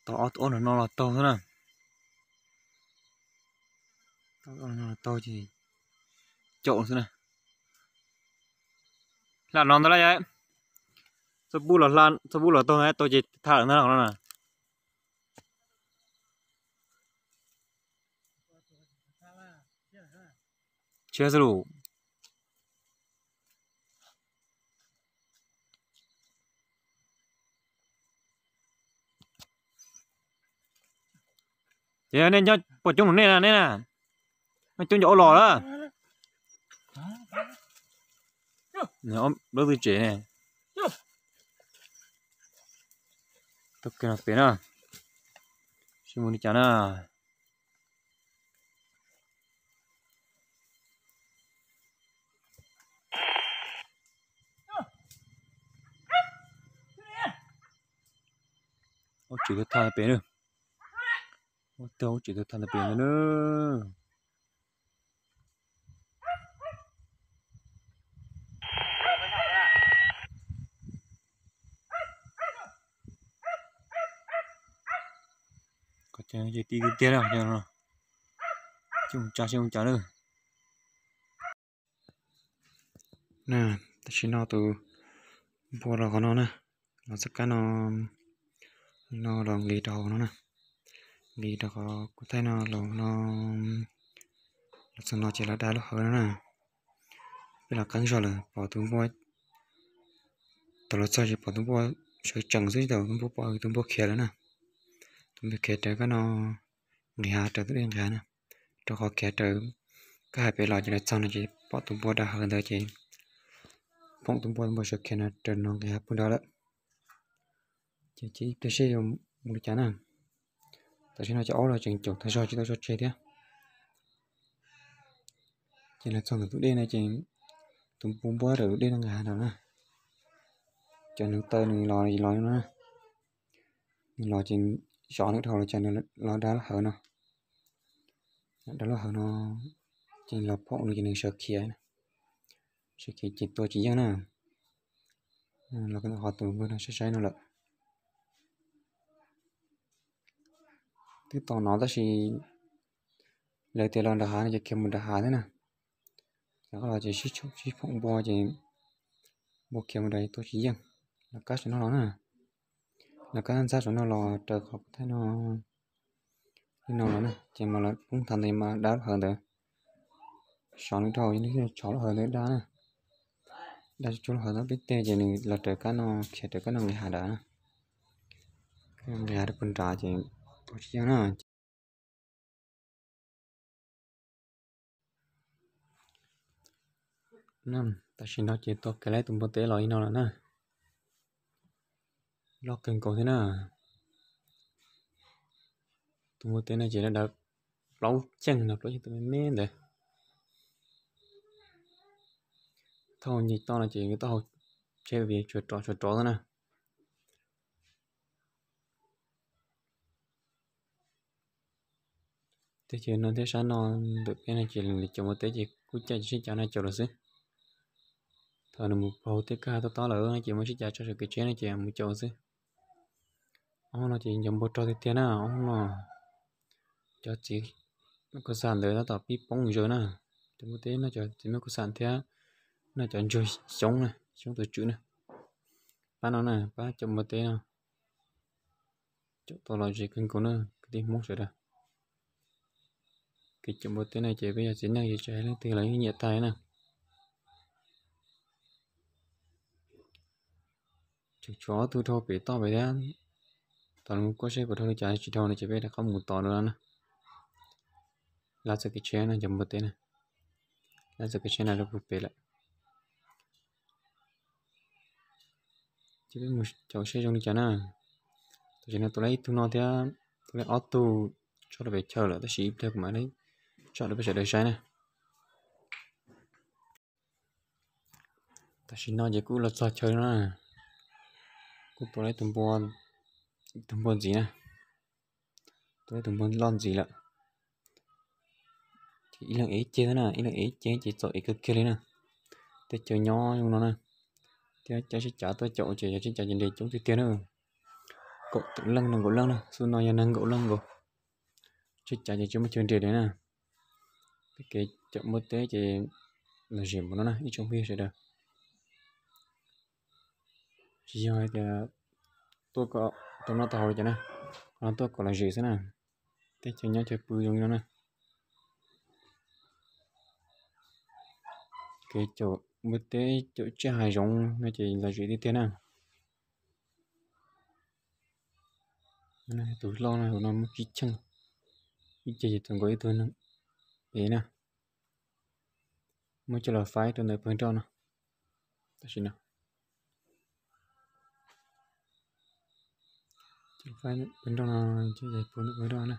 Tau ob tug no los taug xwb na. Tau ob tug no los taug ces caum xwb na. Hla no ntag lauj. Txhob pub los hla, txhob pub los taug na, taug ces thaj lawm ntag no na. Tshiab xwb lus. Ces nej nyob pom coob num nej na, nej na, coob cov ua los lawm. Plaub twb tsev ne. Tau kiag no pem na. Sib mus li cas na. Ub, tsev tuag thaj pem na. Ub, tsev tuag thaj pem na. Qhov chaw ti tiag tiag na, qhov chaw no. Sib mus tsa, sib mus tsa na. Tam sim no tus npua los qhov no na, los txoj kab no, no los nqis rau hauv no na, nqis rau qhov kuv thaij no los no, los txog no ces los da lub hawv no na. Peb los qeeb zog lawm, pom tus npua, thaum los txog ces pom tus npua sawv tsees xwb, thaum tus npua pom tus npua khiav lawm na. Tus npua khiav raws kab no, nqis hav raws tus dej nqis hav na, rau qhov khiav raws kab hav pem los ces lawv txog no ces pom tus npua da hawv ntawd ces phoom tus npua, tus npua sawv khiav no raws no nqis hav puag nrad lawm. Ces ib pliag seb yuav mus li cas na. Tam sim no cov aub los tseem caum tag zog tsis tau tso tseg thiab. Ces lawv txog ntawm tus dej no ces tus npua npuab raws tus dej no nqis hav nrad na. Cov nws taw nws los los no na, nws los ces zov nws dhau los ces nws los da lub hawv no. Da lub hawv no ces los phoom nws ces nws sawv khiav, sawv khiav ces tua tsis yeej na. Los qhov tus npua no saib saib no lawm. Twb tau hnov tab sis lawv tias los nram hav no ces khiav mus nram hav thiab na. Ces qhov los ces sib phoom npua ces npua khiav mus nrad tua tsis yeej. Lawv kab saum no los na, lawv kab ntxhab saum no los raws qhov kuv thaij no, li no los na ces mas lawv poob thav ntawd mas da lub hawv ntawd, sov nws dhau, tshov lub hawv ntawd da na. Da tsuj lub hawv ntawd peb teg ces nws los raws kab no, khiav raws kab no nqis hav nrad na. Nqis hav rau puag nrad ces tua tsis yeej na. Tam sim no ces tua kiag lawm, tus npua teb los li no lawm na. Loj kawg nkaus thiab na. Tus npua teb no ces dawb dawb, plaub ceeg no, plaub ceeg tus me me ntawd. Taub hau nce toj no ces taub hau tsheb vim tsuas rov tsuas rov xwb na. Teb chaws no thiab sab no ntawm peb no ces li caum npua teb ces kuj caij sib cav no caum lawm xwb. Thaum nws mus pag tej kwj ha tob tob lawm no ces muaj sib cav tso saum kev tsheb no ces mus caum xwb. Ob no ces cov npua rog tiag tiag na, ob no cov txiv me kuj xa ntawd tab tom pib poob zaws na. Cov npua teb noj cov txiv me kuj xa thiab noj cov ntsuag xyoob na, xyoob tus tswm na. Pab no na, pab caum npua teb no. Caum tau los zis kawg nkaus na kwv tij Hmoob sawv daws. Kev caum npua teb no ces peb yog txiv neej ces tsis hais leej twg los yeej nyiam tag na. Tseem tshuav ob tug dhau pem toj pem thiab. Tom no kuaj seb puas dhau li cas, tsis dhau no ces peb rov qab mus tos dua no na. Lab txoj kev tsheb no, cov npua teb na, lab txoj kev tsheb no rau puag pem lawm. Ces peb mus caum seb zoo li cas na. Tam sim no tua lawm ib tug no thiab, tua lawm ob tug tso rau pem chaw lawm, tab sis ib pliag kuv mam li tso rau peb sawv daws saib na. Tam sim no ces kuj los txog chaw no na, kuj tua lawm ib tug npua ntxiv na, tua lawm ib tug npua loj ntxiv lawm. Ces ib leeg ev ib ceg na, ib leeg ev ib ceg ces txom ev kawg kiag li na. Tej chaw nyob zoo no na, thiab caij sib cav tuaj caum ces yog sib cav ces nres coob tiag tiag na. kaum tawm leej nees nkaum leej na, xub no yog nees nkaum leej nkaus. Tsib cav ces tsis muaj chaw nres li na. Peb kev caum npua teb ces los zem npaum no na ib tsoom phooj ywg sawv daws. Tsis yog hais tias tuaj kom tau noj tau haus li cas na, ho tuaj kom lom zem xwb na. Teb chaws nyob chaw pw zoo li no na. Kev caum npua teb caum tsiaj hav zoov no ces lom zem tiag tiag na. Tus loj no, tus no muaj tsib cheej, ib ce ces txaus nkaus ib tug neeg ev na. Muab coj los faib rau ntawm pawg nroj no. Tam sim no, coj faib pawg nroj no, coj faib pawg nroj na.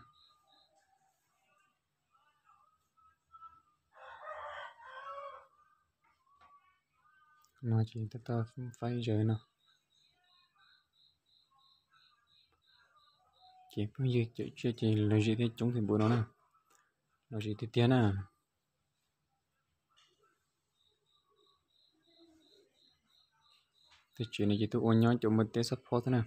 No ces tab tom faib zaws no. Ces phooj ywg caum tsiaj ces lom zem thiab coob tiag npaum no na. Lom zem tiag tiag na. Tej tsev no ces tuaj ua nyob caum npua teb xab phob thiab na.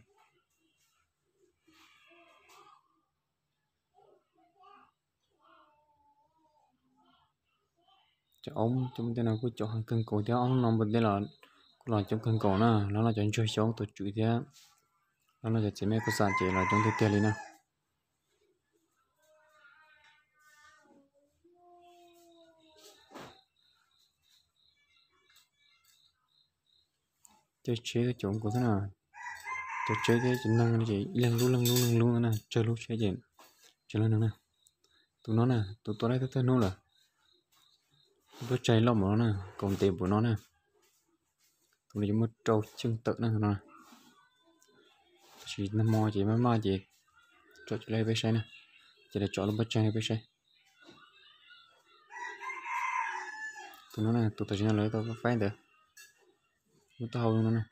Cov aub cov npua teb no kuj coob heev kawg nkaus thiab, ob hnub no npua teb los kuj los coob kawg nkaus na. Los no cov ntsuag xyoob tuaj tswm thiab, los no cov txiv me kuj xam ces los coob tiag tiag li na. Cov tsheb coob nkaus xwb na. Cov tsheb thiab cov neeg no ces leeg lub leeg lub leeg lub na, tsawg lub tsheb ces tsawg lub neeg na. Tus no na, tus tua laib thawj thawj hnub lawm. Lub pob tsaig loj npaum no na, kaus ntev npaum no na. Tus no ces muaj rau cheej tawm na no. Tab sis nag hmo ces maj maj ces tsom tsis laib peb saib na. Ces lawv tsom lub pob tsaig no peb saib. Tus no na, tus tam sim no lawv tau faib ntawd, lub taub hau no na.